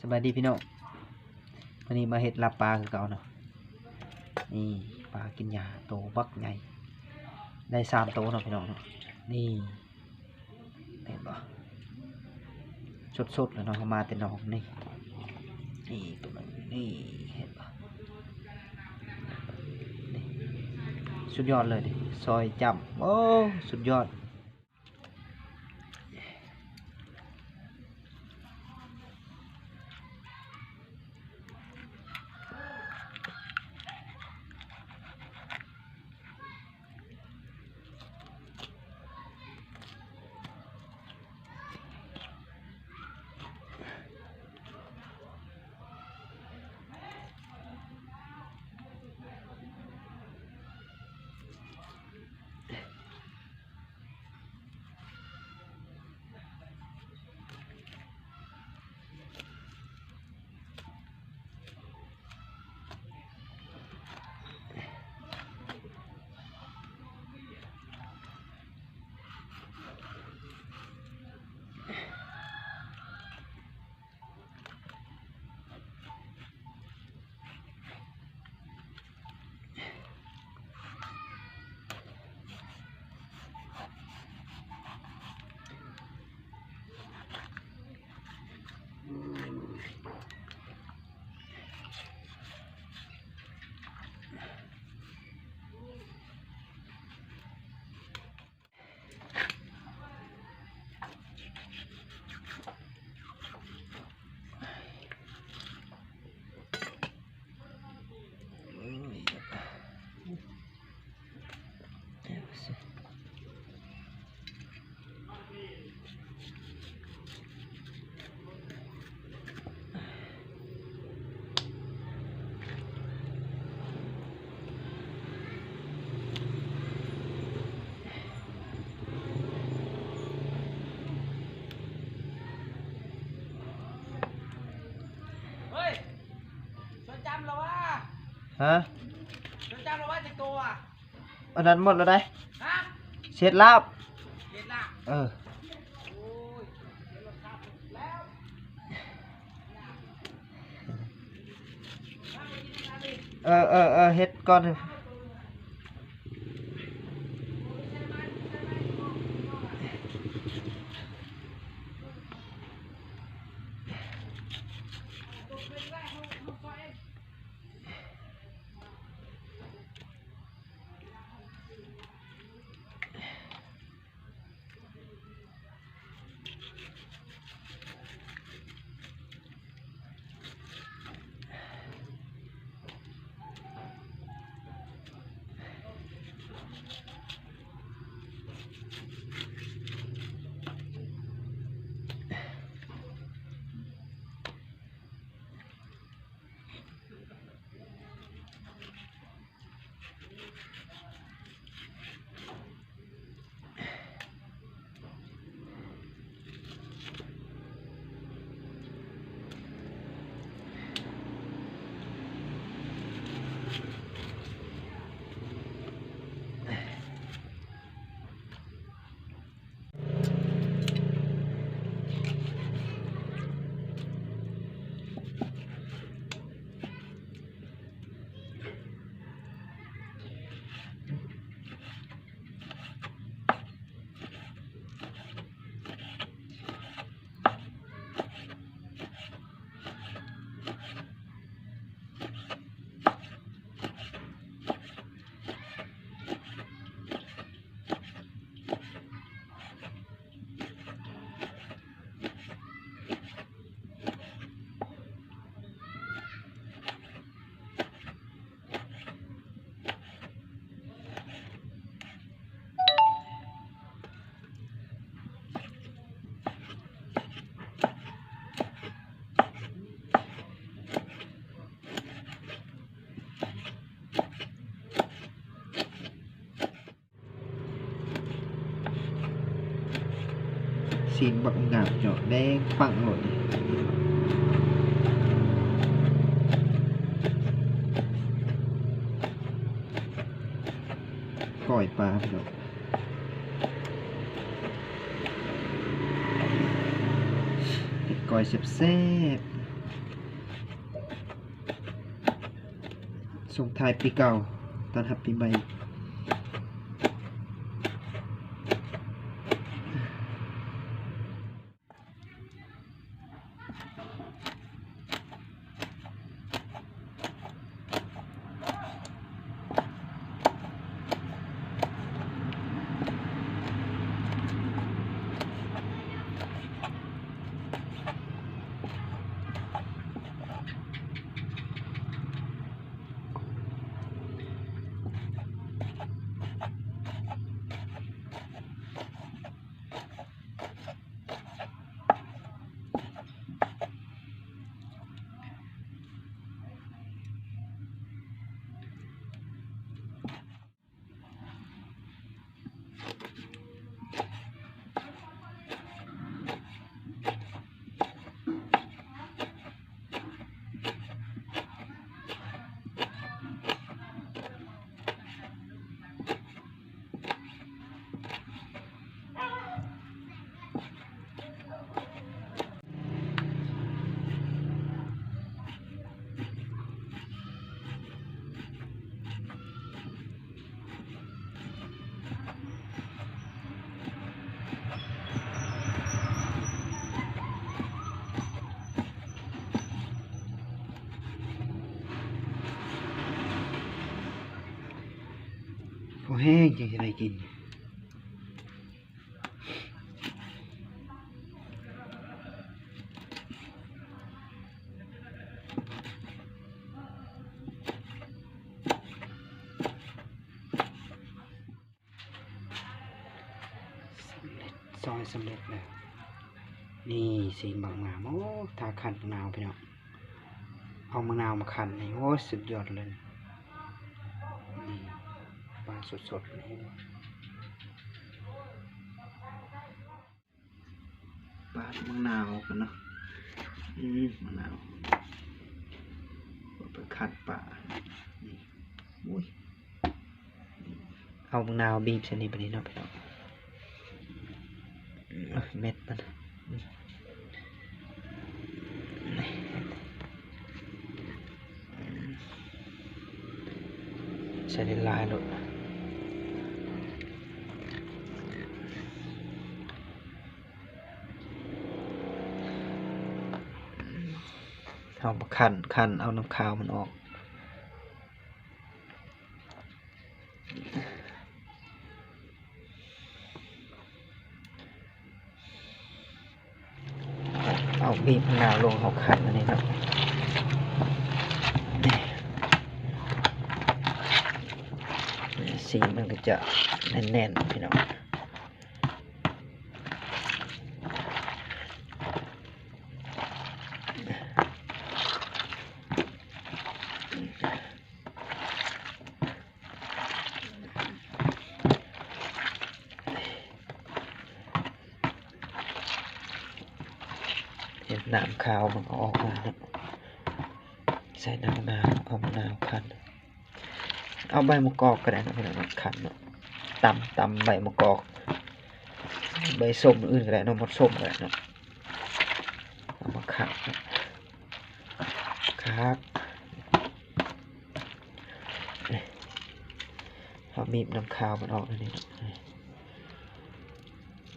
ສະບາຍດີພີ່ນ້ອງ ມື້ນີ້ມາເຮັດລາບປາຄືເກົ່າເນາະ. ນີ້ປາກິນຫຍ້າໂຕບັກໃຫຍ່ ໄດ້ສາມໂຕເນາະພີ່ນ້ອງເນາະ. ນີ້ເຫັນບໍ່ ສົດໆເລີຍເນາະ ເຮົາມາແຕ່ໜອງນີ້. ນີ້ໂຕໜຶ່ງ ນີ້ເຫັນບໍ່ ນີ້ສຸດຍອດເລີຍນີ້ ຊອຍຈ້ຳ ໂອ້ ສຸດຍອດ. ເຮີ້ຍ ຊ່ວຍຈ້ຳລະວະ ຮະ ຊ່ວຍຈ້ຳລະວະ ຈັກໂຕວະ? ອັນນັ້ນໝົດແລ້ວໃດ໋ ຮະ ເສັດແລ້ວ ເສັດແລ້ວ ເອີ ໂອ້ຍ ເອີ ເອີ ເອີ ເຮັດກ່ອນ. ຊີ້ນບັກງາມເນາະ ແດງປັງໂລດ. ກ້ອຍປາພີ່ນ້ອງ ເຮັດກ້ອຍແຊບໆ. ສົ່ງທ້າຍປີເກົ່າ ຕ້ອນຮັບປີໃໝ່. ພໍແຫ້ງຈຶ່ງຊິໄດ້ກິນ. ສຳເລັດ ຊອຍສຳເລັດແລ້ວ. ນີ້ ສີບັກງາມ. ໂອ້ ຖ້າຄັ້ນບັກນາວ ພີ່ນ້ອງ. ເອົາມະນາວມາຄັ້ນນີ້ ໂອ້ຍ ສຸດຍອດເລີຍ. ນີ້ ປາສົດໆ ນີ້ ປາດມະນາວກັນເນາະ. ອືມ ມະນາວ ເອົາໄປຄັ້ນປາ. ນີ້ ໂອ້ຍ. ເອົາມະນາວບີບໃສ່ນີ້ບາດນີ້ເນາະ ພີ່ນ້ອງ. ເມັດມັນ ໃສ່ຫຼາຍໆໂລດ. ເຮົາມາຄັ້ນ ຄັ້ນເອົານ້ຳຄາວມັນອອກ. ເອົາບີບມະນາວລົງ ເຮົາຄັ້ນອັນນີ້ເນາະ. ນີ້ ສີມັນກໍຈະແໜ້ນໆ ພີ່ນ້ອງ. ເຮັດນ້ຳຄາວມັນກໍອອກມາເນາະ. ໃສ່ນ້ຳມະນາວ ເອົາມະນາວຄັ້ນ. ເອົາໃບມະກອກກໍໄດ້ເນາະ ພີ່ນ້ອງເນາະ ຄັ້ນເນາະ. ຕຳ ຕຳໃບມະກອກ ໃບສົ້ມອື່ນກໍໄດ້ເນາະ ໝົດສົ້ມກໍໄດ້ເນາະ. ເອົາມາຄັກ ຄັກ. ເຮົາບີບນ້ຳຄາວມັນອອກແນວນີ້ເນາະ.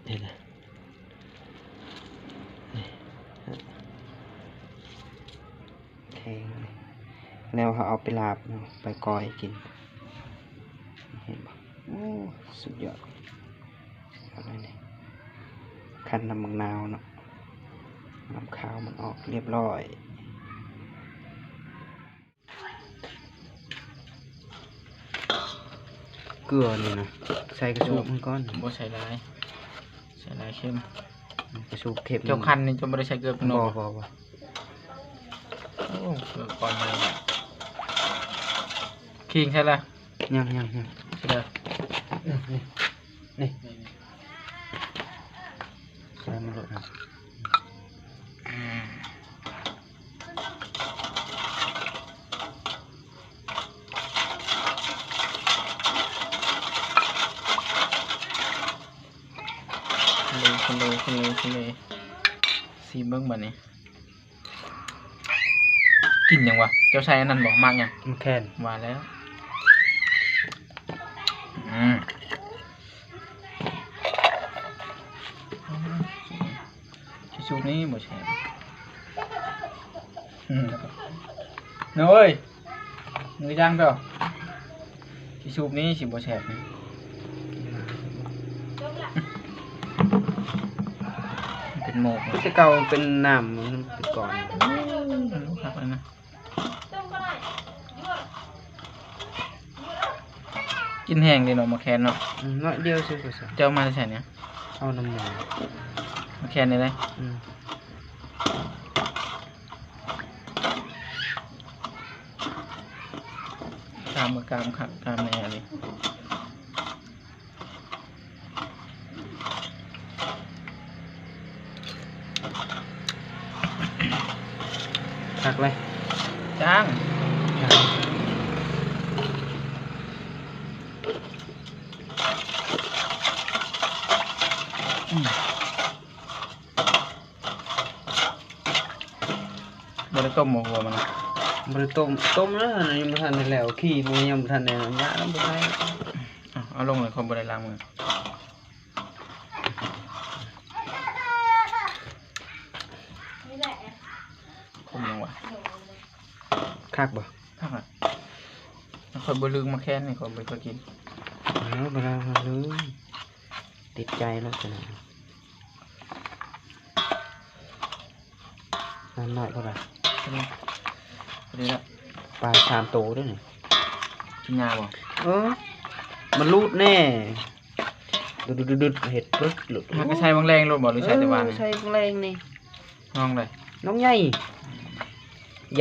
ເຫັນບໍ່? ແຂງ ແລ້ວເຮົາເອົາໄປລາບເນາະ ໄປກ້ອຍກິນ. ເຫັນບໍ່? ໂອ້ ສຸດຍອດ. ເອົາໄວ້ນີ້ ຄັ້ນນ້ຳບັກນາວເນາະ ນ້ຳຄາວມັນອອກຮຽບຮ້ອຍ. ເກືອນີ້ນະ ໃສ່ກະສູບມັນກ່ອນ. ບໍ່ໃສ່ຫຼາຍ ໃສ່ຫຼາຍເຄັມ. ກະສູບເຄັມ. ເຈົ້າຄັ້ນນີ້ເຈົ້າບໍ່ໄດ້ໃສ່ເກືອເປັນບໍ່? ບໍ່ ບໍ່ ບໍ່. ໂອ້ ເກືອກ່ອນເລີຍ. ຂີງໃສ່ລະ? ຍັງ ຍັງ ຍັງ. ໃສ່ລະ? ນີ້ ນີ້ ນີ້ ໃສ່ມັນໂລດນະ. ອືມ ຄັນເລີ ຄັນເລີ ຄັນເລີ ຄັນເລີ. ຊີມເບິ່ງບາດນີ້. ກິນຫຍັງວະ? ເຈົ້າໃສ່ອັນນັ້ນບໍ່? ໝາກຫຍັງ? ໝາກແຄນ. ວ່າແລ້ວ. ອືມ ຊິສູບນີ້ບໍ່ແຊບ. ອືມ ນ້ອງເອີຍ ມືຢ່າງດອກ ຊິສູບນີ້ຊິບໍ່ແຊບນີ້. ເປັນໝົກ ແຕ່ເກົ່າເປັນນ້ຳ ມັນເປັນກ້ອນ. ອືມ ຄັກເລີຍນະ. ກິນແຮງເດເນາະ ໝາກແຄນເນາະ. ອືມ ໜ້ອຍດຽວຊື່ກໍແຊບ. ເຈົ້າເອົາມາແຕ່ໃສນີ້? ເອົານຳໝໍ. ໝາກແຄນນີ້ເດ້? ອືມ ກາມກໍກາມຄັກ ກາມແນ່ເລີຍ. ຄັກເລີຍ. ຈ້າງ ຈ້າງ. ອືມ ບໍ່ໄດ້ຕົ້ມບໍ່ ຫົວມັນນະ? ບໍ່ໄດ້ຕົ້ມ. ຕົ້ມແລ້ວ ຍັງບໍ່ທັນໄດ້ແລ້ວ. ຂີ້ມັນຍັງບໍ່ທັນໄດ້ ຍາກນຳບໍ່ໄດ້. ເອົາ ເອົາລົງເລີຍ ຂ້ອຍບໍ່ໄດ້ລ້າງມື. ຂົມຫຍັງວະ? ຄັກບໍ່? ຄັກອະ. ຂ້ອຍບໍ່ລືມໝາກແຄນນີ້ ຂ້ອຍບໍ່ຄ່ອຍກິນ. ເອົາ ບໍ່ໄດ້ລືມ ຕິດໃຈແລ້ວຕົວນີ້. ນ້ຳນ້ອຍເທົ່າໃດ? ພໍດີ ພໍດີລະ. ປາສາມໂຕເດ້ນີ້. ກິນຫຍ້າບໍ່? ເອີ ມັນລູດແນ່. ດຸດໆໆ ເຮັດປຶດໂລດ. ຫາກະໃສ່ບັກແລງໂລດບໍ່ ຫຼືໃສ່ແຕ່ຫວານ? ເອີ ໃສ່ບັກແລງນີ້. ນ້ອງໃດ? ນ້ອງໃຫຍ່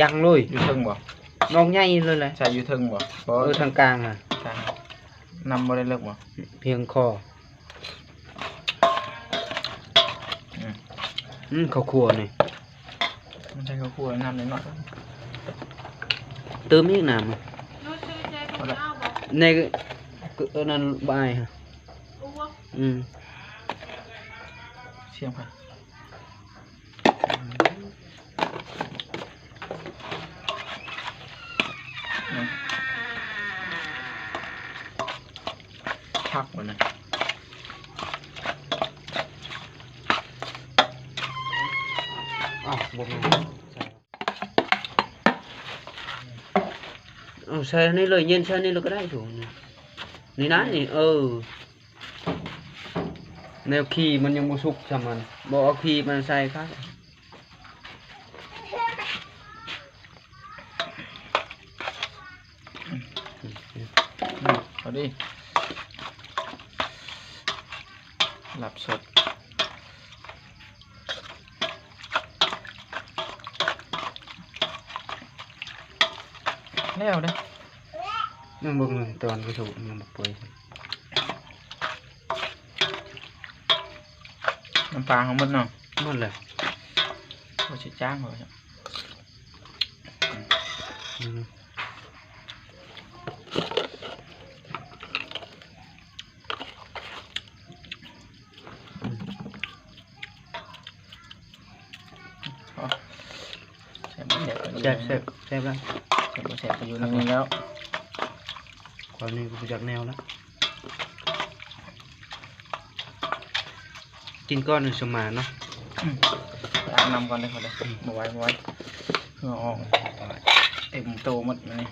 ຍັງເລີຍ. ຢູ່ເທິງບໍ່? ນ້ອງໃຫຍ່ເລີຍແຫຼະ. ໃສ່ຢູ່ເທິງບໍ່? ບໍ່. ເອີ ທາງກາງຫັ້ນ. ກາງ ນ້ຳບໍ່ໄດ້ເລິກບໍ່? ພຽງຄໍ. ອືມ ອືມ ເຂົ້າຂົ້ວນີ້ ມັນໃສ່ເຂົ້າຂົ້ວ ນ້ຳໜ້ອຍໆ ເຕີມອີກນ້ຳ. ໃນອັນນັ້ນບໍ່ອາຍ. ອືມ ສຽງໃຜ? ຄັກບໍ່ນະ? ອ້າວ ບໍ່ແມ່ນ. ເອົາໃສ່ອັນນີ້ເລີຍ ເຢັນໃສ່ອັນນີ້ເລີຍກໍໄດ້. ນີ້ນະ ນີ້ ເອີ ແນວຂີ້ມັນຍັງບໍ່ສຸກຊ່ຳຫັ້ນ ບໍ່ເອົາຂີ້ມັນໃສ່ຄັກ. ອືມ ພໍດີ ລາບສົດ. ແລ້ວເດ້ ຍັງເບິ່ງຕອນກະທຸຍັງບໍ່ປ່ວຍ. ນ້ຳປາເຮົາໝົດເນາະ? ໝົດແລ້ວ. ບໍ່ຊິຈ້າງເຂົາ. ອືມ ແຊບ ແຊບ ແຊບ ແຊບແລ້ວ. ແຊບບໍ່ແຊບກໍຢູ່ໃນນີ້ແລ້ວ. ຄວາມນີ້ກໍບໍ່ຈັກແນວລະ. ກິນກ່ອນ ຈັ່ງຊິມາເນາະ. ອືມ ໄປອາບນ້ຳກ່ອນເດີ ເຮົາເດີ. ອືມ ບໍ່ໄຫວ ບໍ່ໄຫວ ເຫື່ອອອກ ເຕັມໂຕໝົດມື້ນີ້.